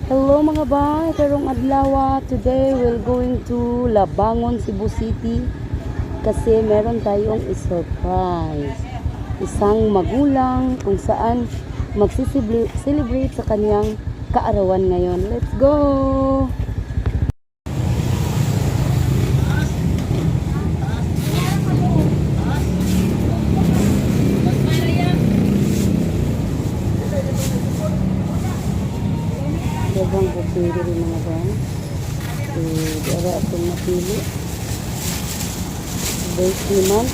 Hello, mga bay, karong adlaw, today we're going to Labangon, Cebu City kasi meron tayong surprise. Isang magulang kung saan magsiselebrate sa kanyang kaarawan ngayon. Let's go! Daghang buffet diri, mga bay. So, dara atong napili. Birthday month.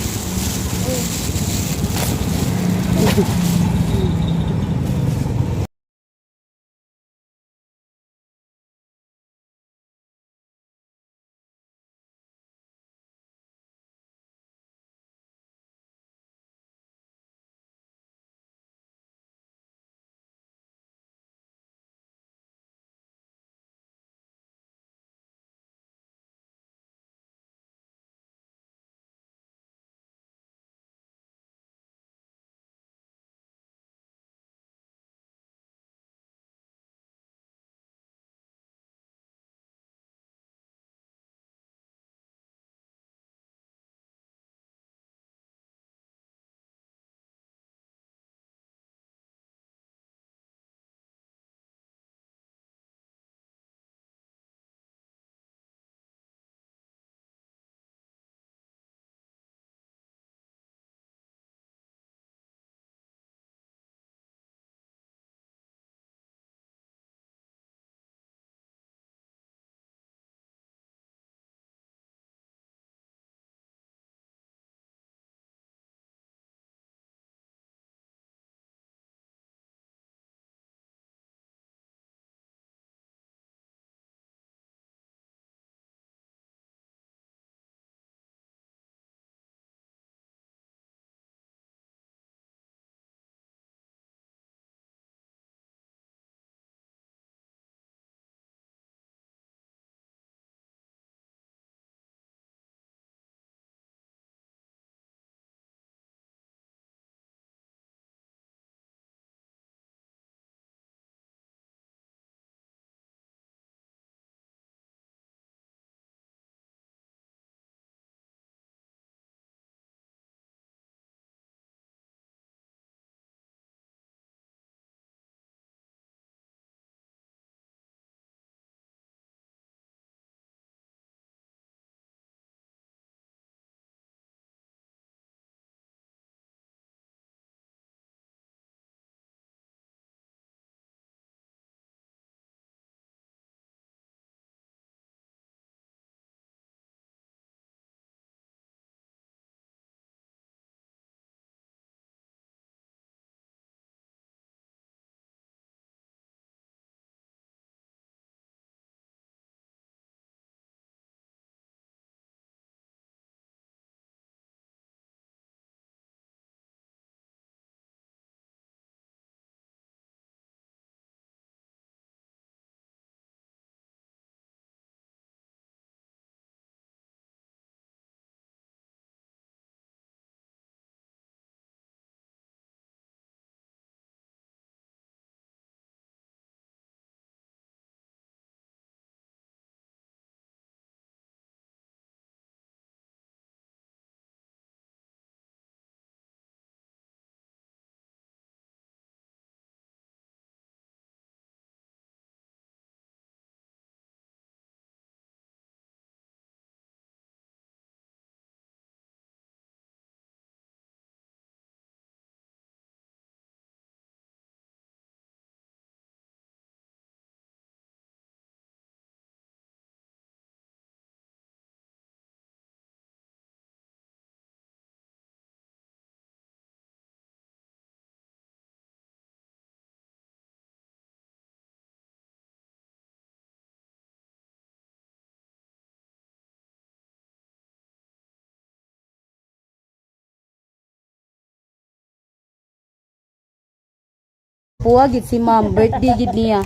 Puwa gid si ma'am, birthday gid niya.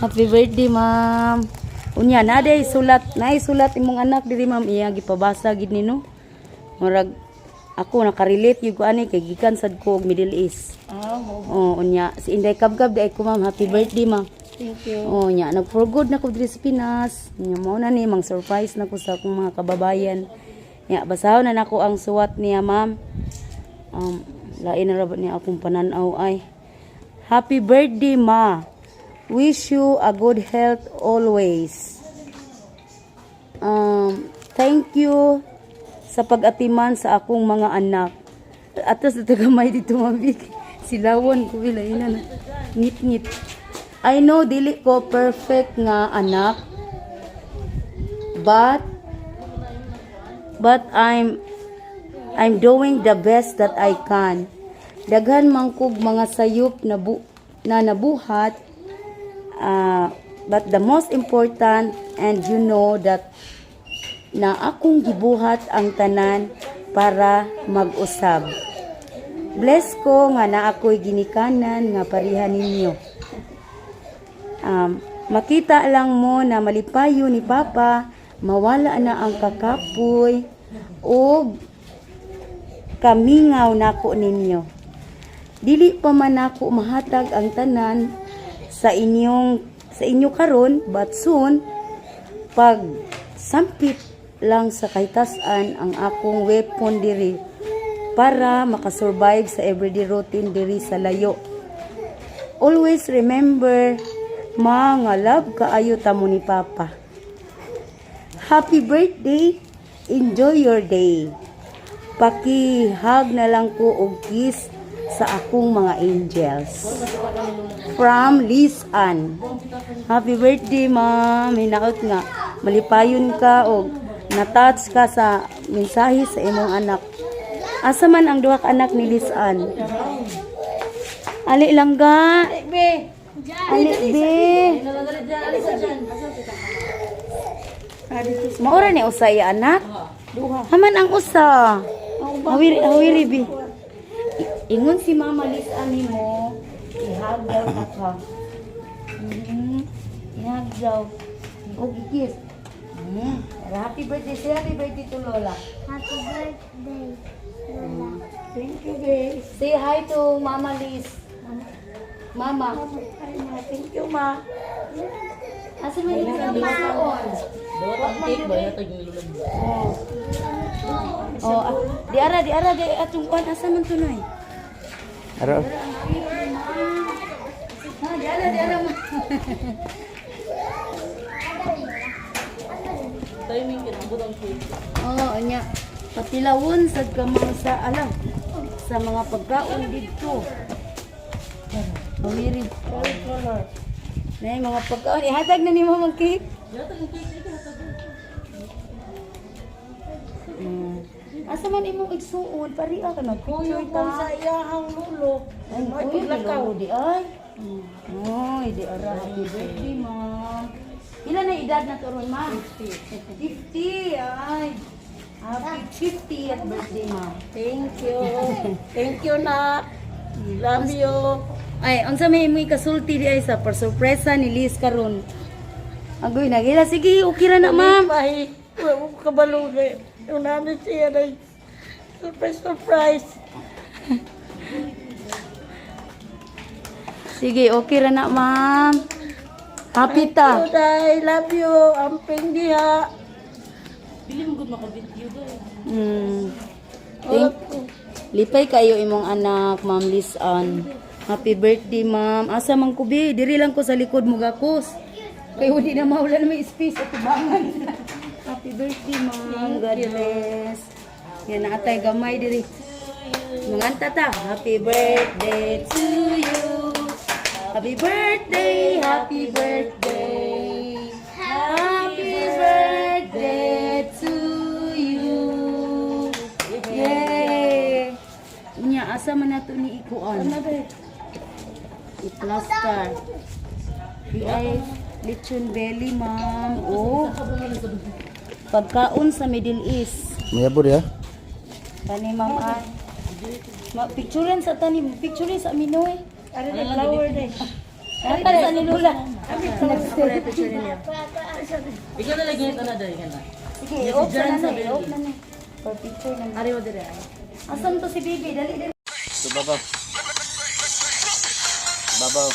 Happy birthday, ma'am. Unya na day sulat, na sulat imong anak diri, ma'am, iya gipabasa gid ni, no. Murag ako nakarelate gyud ko ani kay gikan sad ko og Middle East. Ah, mo. Oh, unya si Inday Kabkab di ay ko, ma'am, happy birthday, ma'am. Thank you. Oh, nya nag for good na ko diri sa Pinas. Nya mao na ni mang surprise na ko sa akong mga kababayan. Nya basahon na nako ang suwat niya, ma'am. Lain na ra ba niya akong pananaw ay. Happy birthday, ma. Wish you a good health always. Thank you sa pag-atiman sa akong mga anak. Atas na tagamay dito mabig. Silawon ko bilay na. Ngit-ngit. I know dili ko perfect nga anak. But I'm doing the best that I can. Daghan man kog mga sayop na nabuhat, but the most important and you know that na akong gibuhat ang tanan para mag-usab. Bless ko nga naa ako'y ginikanan nga pareha ninyo. Makita lang mo na malipayo ni Papa, mawala na ang kakapoy o kamingaw nako ninyo. Dili pa man nako mahatag ang tanan sa inyo karon, but soon pag sampit lang sa kahitasan ang akong weapon diri para makasurvive sa everyday routine diri sa layo. Always remember, mga love kaayo tamo ni Papa. Happy birthday! Enjoy your day. Paki-hug na lang ko og kiss sa akong mga angels. From Liz Ann. Happy birthday, ma'am. Hinaot nga malipayon ka og na-touch ka sa mensahe sa imong anak. Asa man ang duha ka anak ni Liz Ann? Ali lang ga. Be. Ali be. Maura ni usa iya anak. Duha. Haman ang usa. Hawiri hawiri bi. Ingon si Mama Liz ani mo, ihag daw ta ka. Ihag daw. Og ikis. Happy birthday, say happy birthday to Lola. Happy birthday, Lola. Thank you, be. Say hi to Mama Liz. Mama. Ay, ma. Thank you, ma. Asa man yung sa on? Oh. Oh, ah, di ara di atong kuan asa man tunay. Aro. Ha, di ara ma. Oo, nya. Patilawon sad ka mga sa ala sa mga pagkaon didto. Pamiri. Nay mga pagkaon ihatag na nimo mang cake. Asa man imong igsuon pariha ka nagpicture ta. Sa iyahang lulo. Ay, May uy, paglakaw. lolo di ay. Uy, di ara. Happy birthday, ma'am. Ilan na edad na to ron, ma'am? 50. 50, ay. Happy 50th birthday, ma'am. Thank you. Thank you, nak. Love you. Ay, unsa may imoy kasulti di ay sa sorpresa ni Liz karon. Agoy, nagila sige, okay ra na, ma'am. Ay, wala ko kabalo na. Unahan siya na. Surprise, surprise. Sige, okay ra na, ma'am. Happy ta. Day, love you. Amping diha. Thank Lipay kayo imong anak, Ma'am Liz Ann. Happy birthday, ma'am. Asa man ko bi? Diri lang ko sa likod mo gakos. Kay di na mawala na may space at tubangan. Happy birthday, ma'am. God bless. Yan na atay gamay diri. Manganta ta. Happy birthday to you. Happy birthday, happy birthday. Happy birthday to you. Yay! Unya, asa man nato ni ikuan? I-plaster. Di ay lechon belly, ma'am. Oh. Pagkaon sa Middle East. Mayabor ya. Tani, ma'am, ah. Ma picturean sa tani, picturean sa Minoy. Ano na flower day? Ay, sa ni Lola. Ikaw na lagi ito na dahil ka na. Sige, i-off na na, i-off na na. For picture na. Ari mo dire. Asan to si Bibi? Dali, dali. Ito babaw. Babaw.